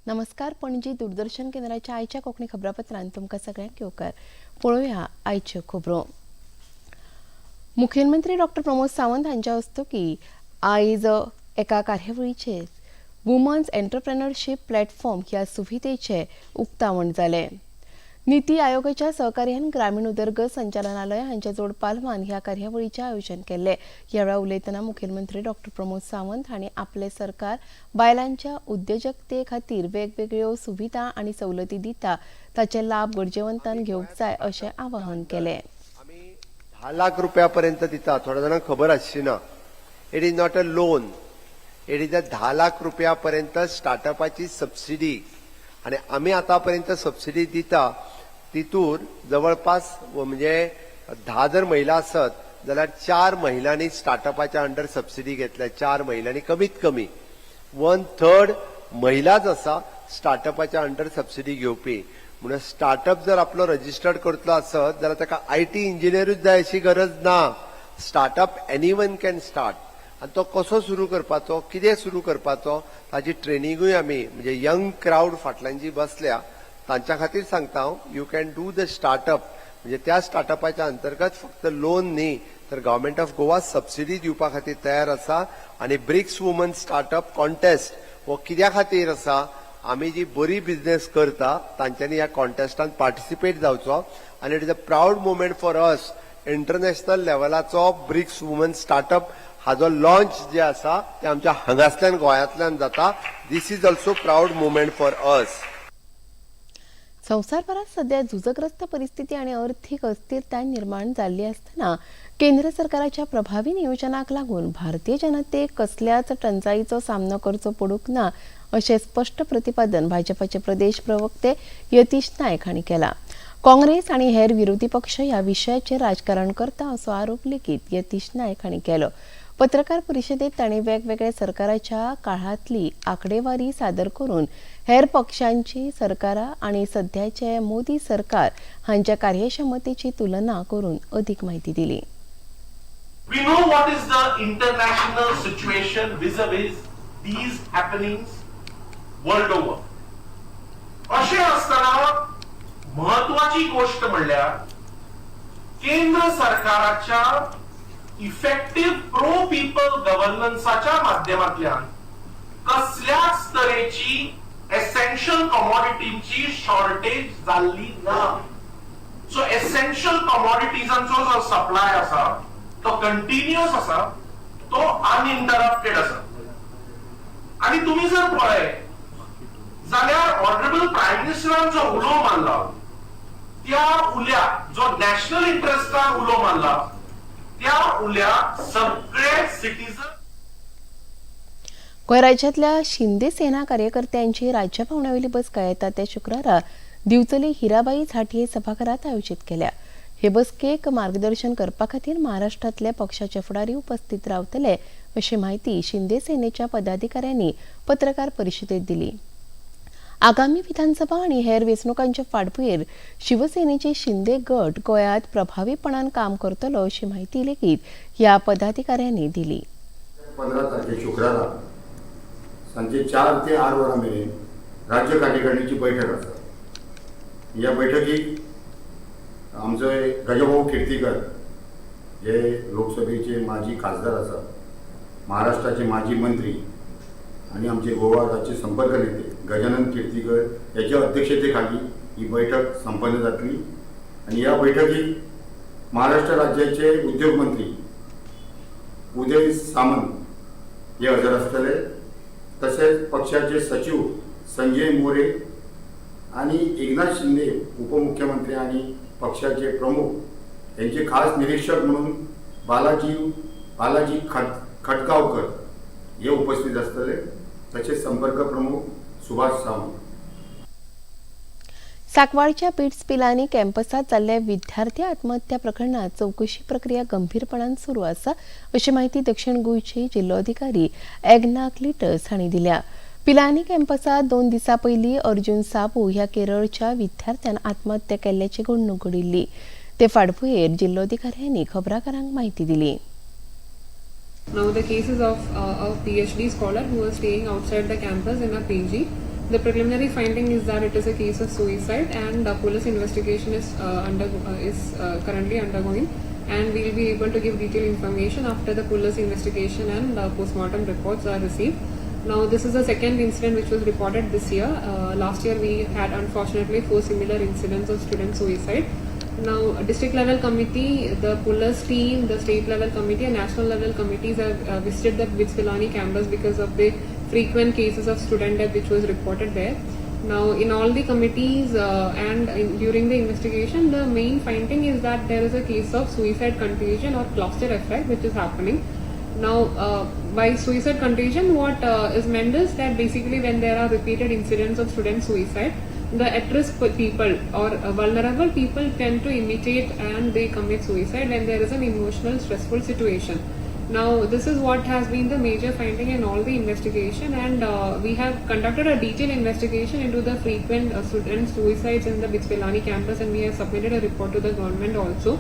नमस्कार. पणजी दूरदर्शन केंद्राच्या आयच्या कोंकणी खबरापत्रांत तुमकां सगळ्यांक येवकार. पळोवया आयच्यो खबरो. मुखेलमंत्री डॉक्टर प्रमोद सावंत हांच्या हस्तुकी आयज एका कार्यावळीचेर वुमन्स एंटरप्रेनरशीप प्लॅटफॉर्म ह्या सुविधेचें उक्तावण जालें. निती आयोगाच्या सहकार्यान ग्रामीण उदरगत संचालनालय हांच्या जोड पालवान ह्या कार्यावळीचें आयोजन केल्लें. ह्या वेळार उलयतना मुखेलमंत्री डॉक्टर प्रमोद सावंत हांणी आपलें सरकार बायलांच्या उद्देजकते खातीर वेगवेगळ्यो सुविधा आनी सवलती दिता, ताचे लाभ गरजेवंतान घेवंक जाय अशें आवाहन केलें. आमी 10 लाख रुपया पर्यंत दिता. थोड्या जाणांक खबर आसची ना. It is not a loan, it is a 10 lakh रुपया पर्यंत स्टार्टअपाची सबसिडी. आनी आमी आतां पर्यंत सबसिडी दिता तितूर जवळपास म्हणजे 10 जर महिला आसत जाल्यार चार महिलांनी स्टार्टअपाच्या अंडर सबसिडी घेतल्या. चार महिलांनी, कमीत कमी वन थर्ड महिलाच आसा स्टार्टअपाच्या अंडर सबसिडी घेवपी. म्हणून स्टार्टअप जर आपलो रजिस्टर्ड करतलो आसत जाल्यार ताका IT इंजिनियरूच जाय अशी गरज ना. Startup anyone can start. आनी तो कसो सुरू करपाचो, कितें सुरू करपाचो, ताची ट्रेनिंगूय आमी म्हणजे यंग क्रावड फाटल्यान जी बसल्या तांच्या खातीर सांगता हांव, you can do the startup. म्हणजे त्या स्टार्टअपाच्या अंतर्गत फक्त लोन न्ही तर गव्हर्मेंट ऑफ गोवा सबसिडी दिवपा खातीर तयार आसा. आनी ब्रिक्स वुमन स्टार्टअप कॉन्टेस्ट हो कित्या खातीर आसा? आमी जी बरी बिझनेस करता तांच्यांनी ह्या कॉन्टेस्टान पार्टिसिपेट जावचो. आनी it is a proud moment for us, international लेवलाचो ब्रिक्स वुमन स्टार्टअप हाजो लॉन्च जे आसा ते आमच्या हांगासल्यान, गोंयांतल्यान जाता. This is also proud moment for us. संवसारभरात सध्या झुजग्रस्त परिस्थिती आणि अर्थीक अस्थिरताय निर्माण जाल्ली आसतना केंद्र सरकाराच्या प्रभावी नियोजनाक लागून भारतीय जनतेक कसल्याच टंचाईचो सामनो करचो पडूंक ना अशें स्पश्ट प्रतिपादन भाजपाचे प्रदेश प्रवक्ते यतीश नायक हांणी केला. काँग्रेस आनी हेर विरोधी पक्ष ह्या विशयाचेर राजकारण करता असो आरोप लेगीत यतीश नायक हांणी केलो. पत्रकार परिशदेत तांणी वेगवेगळ्या सरकाराच्या काळांतली आकडेवारी सादर करून हेर पक्षांची सरकारां आनी सध्याचे मोदी सरकार हांच्या कार्यक्षमतेची तुलना करून अदीक म्हायती दिली. We know what is the international situation vis-a-vis these happenings world over. अशें आसतना म्हत्वाची गोष्ट म्हणल्यार केंद्र सरकाराच्या इफेक्टीव प्रो पीपल गव्हर्नन्साच्या माध्यमांतल्यान कसल्याच तरेची एसेन्शियल कमॉडिटींची शॉर्टेज जाल्ली ना. सो एसेन्शियल कमॉडिटीजांचो जो सप्लाय आसा तो कंटिन्युअस आसा, तो अनइंटरप्टेड आसा. आणि तुम्ही जर पळयत जाल्यार ऑनरेबल प्रायम मिनिस्टरान जो उलो मारला, त्या उल्याक, जो नॅशनल इंट्रस्टान उलो मारला, त्या उल्याक सगळे सिटीजन गोंय राज्यांतल्या शिंदे सेना कार्यकर्त्यांची राज्य पावंड्यावयली बसका येता त्या शुक्रारा दिवचले हिराबाई झांटये सभाघरात आयोजीत केल्या. हे बसकेक मार्गदर्शन करपा खातीर महाराष्ट्रांतले पक्षाचे फुडारी उपस्थित रावतले अशी म्हायती शिंदे सेनेच्या पदाधिकाऱ्यांनी पत्रकार परिशदेत दिली. आगामी विधानसभा आणि हेर वेंचणुकांचे फाटभुंयेर शिवसेनेचे शिंदे गट गोंयांत प्रभावीपणान काम करतलो अशी म्हायती लेगीत ह्या पदाधिकाऱ्यांनी दिली. 15 तारखे शुक्रारा सांजे 4 ते 8 वरां मेरेन राज्य कार्यकारिणीची बैठक आसा. ह्या बैठकीक आमचे गजभाऊ कीर्तिकर हे लोकसभेचे माजी खासदार आसात, महाराष्ट्राचे माजी मंत्री आणि आमचे गोवा राज्य संपर्क नेते गजानन कीर्तिकर याच्या अध्यक्षतेखाली ही बैठक संपन्न जातली. आणि या बैठकीक महाराष्ट्र राज्याचे उद्योग मंत्री उदय सामंत हे हजर आसतले. तशेंच पक्षाचे सचिव संजय मोरे आणि एकनाथ शिंदे, उपमुख्यमंत्री आणि पक्षाचे प्रमुख, यांचे खास निरीक्षक म्हणून बालाजी बालाजी खटगावकर हे उपस्थित आसतले. तशेंच संपर्क प्रमुख सुभाष सावंत. सांकवाळच्या बिट्स पिलानी कॅम्पसात जाल्ल्या विद्यार्थी आत्महत्या प्रकरणात चवकशी प्रक्रिया गंभीरपणान सुरू आसा अशी माहिती दक्षिण गोंयचे जिल्लोधिकारी एग्ना क्लिटस हांणी दिल्या. पिलानी कॅम्पसात 2 दिसां पयलीं अर्जुन साबू ह्या केरळच्या विद्यार्थ्यान आत्महत्या केल्ल्याची घडणूक घडिल्ली. ते फाटभुंयेर जिल्लोधिकाऱ्यांनी खबराकारांक म्हायती दिली. Now the case is of a PhD scholar who was staying outside the campus in a PG. The preliminary finding is that it is a case of suicide, and the police investigation is currently undergoing, and we will be able to give detailed information after the police investigation and postmortem reports are received. Now, this is the second incident which was reported this year. Last year we had unfortunately 4 similar incidents of student suicide. Now, district level committee, the police team, the state level committee and national level committees have visited the BITS Pilani campus because of the frequent cases of student death which was reported there. Now, in all the committees during the investigation, the main finding is that there is a case of suicide contagion or cluster effect which is happening. Now, by suicide contagion, what is meant is that basically when there are repeated incidents of student suicide, the at-risk people or vulnerable people tend to imitate and they commit suicide when there is an emotional stressful situation. Now, this is what has been the major finding in all the investigation, and we have conducted a detailed investigation into the frequent student suicides in the BITS Pilani campus, and we have submitted a report to the government also.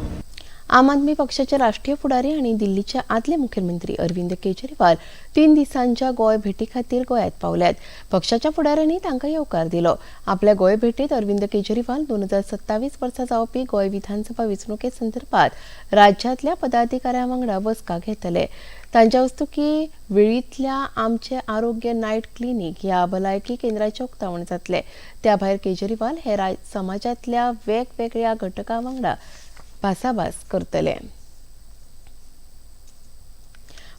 आम आदमी पक्षाचे राष्ट्रीय फुडारी आणि दिल्लीचे आदले मुख्यमंत्री अरविंद केजरीवाल 3 दिसांच्या गोंय भेटी खातीर गोंयांत पावल्यात. पक्षाच्या फुडाऱ्यांनी तांकां येवकार दिलो. आपल्या गोंय भेटेत अरविंद केजरीवाल 2027 वर्सा जावपी गोंय विधानसभा वेंचणुके संदर्भात राज्यांतल्या पदाधिकाऱ्यां वांगडा बसका घेतले. तांच्या हस्तुकी वेळींतल्या आमचे आरोग्य नायट क्लिनीक ह्या भलायकी केंद्राचें उक्तावण जातलें. त्या भायर केजरीवाल हे समाजांतल्या वेगवेगळ्या घटकां वांगडा भासाभास करतले.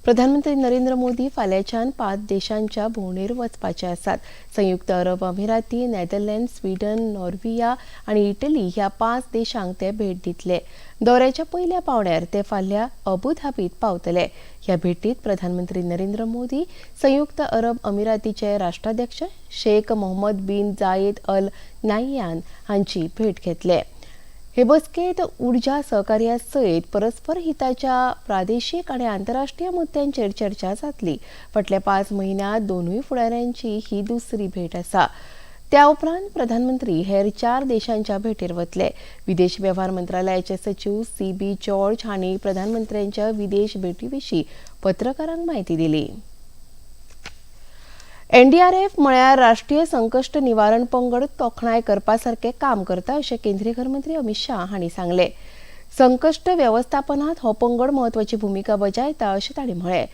प्रधानमंत्री नरेंद्र मोदी फाल्यांच्यान 5 देशांच्या भोंवडेर वचपाचे आसात. संयुक्त अरब अमिराती, नेदरलँड, स्वीडन, नॉर्विया आनी इटली ह्या 5 देशांक ते भेट दितले. दौऱ्याच्या पयल्या पावंड्यार ते फाल्यां अबुधाबीत पावतले. ह्या भेटीत प्रधानमंत्री नरेंद्र मोदी संयुक्त अरब अमिरातीचे राष्ट्राध्यक्ष Sheikh Mohammed bin Zayed Al Nahyan हांची भेट घेतले. हे बसकेत ऊर्जा सहकार्या सयत परस्पर हिताच्या प्रादेशीक आनी आंतरराष्ट्रीय मुद्द्यांचेर चर्चा जातली. फाटल्या 5 म्हयन्यांत दोनूय फुडाऱ्यांची ही दुसरी भेट आसा. त्या उपरांत प्रधानमंत्री हेर 4 देशांच्या भेटेर वतले. विदेश वेव्हार मंत्रालयाचे सचिव CB George हांणी प्रधानमंत्र्यांच्या विदेश भेटी विशीं पत्रकारांक म्हायती दिली. एनडीआरएफ म्हळ्यार राष्ट्रीय संकश्ट निवारण पंगड तोखणाय करपा सारकें काम करता अशें केंद्रीय घरमंत्री अमित शाह हांणी सांगलें. संकश्ट वेवस्थापनांत हो पंगड म्हत्वाची भुमिका बजायता अशें तांणी म्हळें.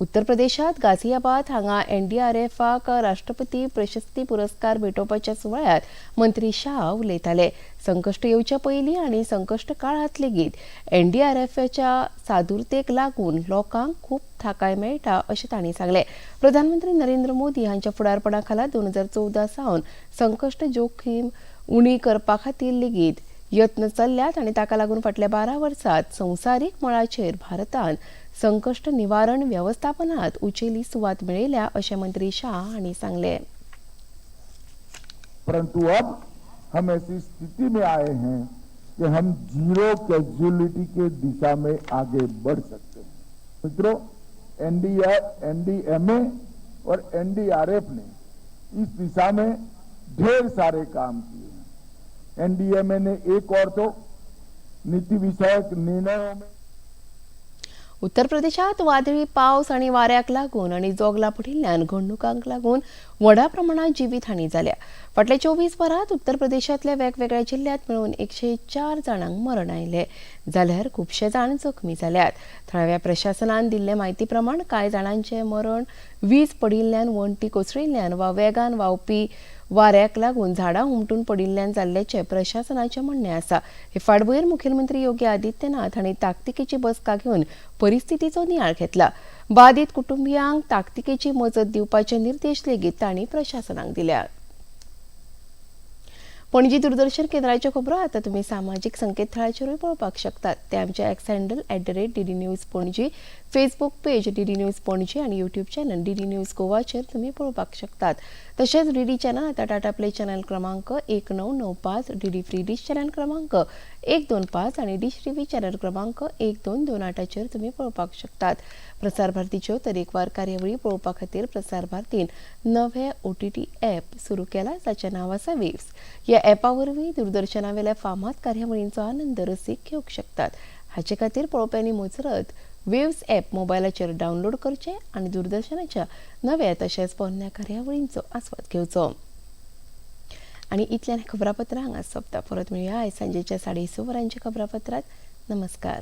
उत्तर प्रदेशांत गाझियाबाद हांगा एनडीआरएफाक राष्ट्रपती प्रशस्ती पुरस्कार भेटोवपाच्या सुवाळ्यांत मंत्री शाह उलयताले. संकश्ट येवच्या पयलीं आनी संकश्ट काळांत लेगीत एनडीआरएफच्या सादुरतेक लागून लोकांक खूब थाकाय मेळटा अशें तांणी सांगलें. प्रधानमंत्री नरेंद्र मोदी हांच्या फुडारपणा खाला 2014 सावन संकश्ट जोखीम उणी करपा खातीर लेगीत यत्न चल्ल्यात आनी ताका लागून फाटल्या 12 वर्सांत संवसारीक मळाचेर भारतान संकश्ट निवारण वेवस्थापनात उंचेली सुवात मेळयल्या अशें मंत्री शाह हांणी सांगलें. परंतु अब हम ऐसी स्थिति में आए हैं कि हम 0 कैजुअलिटी के दिशा में आगे बढ़ सकते हैं. मित्रों, एनडीएमए और एनडीआरएफ ने इस दिशा में ढेर सारे काम किए हैं. एनडीएमए ने एक और तो नीति विषयक निर्णयों में उत्तर प्रदेशात वादळी पावस आनी वाऱ्याक लागून आनी जोगलां पडिल्ल्यान घडणुकांक लागून व्हडा प्रमाणात जिवीत हानी जाल्या. फाटल्या 24 वरांत उत्तर प्रदेशांतल्या वेगवेगळ्या जिल्ल्यांत मेळून 104 जाणांक मरण आयलें, जाल्यार खुबशे जाण जखमी जाल्यात. थळाव्या प्रशासनान दिल्ले म्हायती प्रमाण कांय जाणांचें मरण वीज पडिल्ल्यान, वण्टी कोसळिल्ल्यान वा वेगान व्हांवपी वाऱ्याक लागून झाडां हुमटून पडिल्ल्यान जाल्ल्याचें प्रशासनाचें म्हणणें आसा. हे फाटभुंयेर मुखेलमंत्री योगी आदित्यनाथ हांणी ताकतिकेची बसका घेवन परिस्थितीचो नियाळ घेतला. बाधित कुटुंबियांक ताकतिकेची मजत दिवपाचे निर्देश लेगीत तांणी प्रशासनाक दिल्यात. पणजी दूरदर्शन केंद्राच्यो खबरो आतां तुमी सामाजीक संकेतथळाचेरूय पळोवपाक शकतात. ते आमचे X handle @DD News Panaji, Facebook page DD News Panaji आनी यूट्यूब चॅनल DD news गोवाचेर तुमी पळोवपाक शकतात. तशेंच DD channel आतां टाटा प्ले चॅनल क्रमांक 1995, DD free dish channel क्रमांक 125 आनी डिश टीव्ही चॅनल क्रमांक 1228चेर तुमी पळोवपाक शकतात. प्रसार भारतीच्यो तरेकवार कार्यावळी पळोवपा खातीर प्रसार भारतीन नवे OTT app सुरू केला, जाचें नांव आसा वेव्स. ह्या ॲपा वरवीं दूरदर्शनावेल्या फामाद कार्यावळींचो आनंद रसीक घेवंक शकतात. हाचे खातीर पळोवप्यांनी मुजरत वेव्स ॲप मोबायलाचेर डावनलोड करचें आनी दूरदर्शनाच्या नव्या तशेंच पोरण्या कार्यावळींचो आस्वाद घेवचो. आनी इतल्यान खबरापत्रां हांगा सोंपता. परत मेळया आयज सांजेच्या 6:30 वरांच्या खबरापत्रांत. नमस्कार.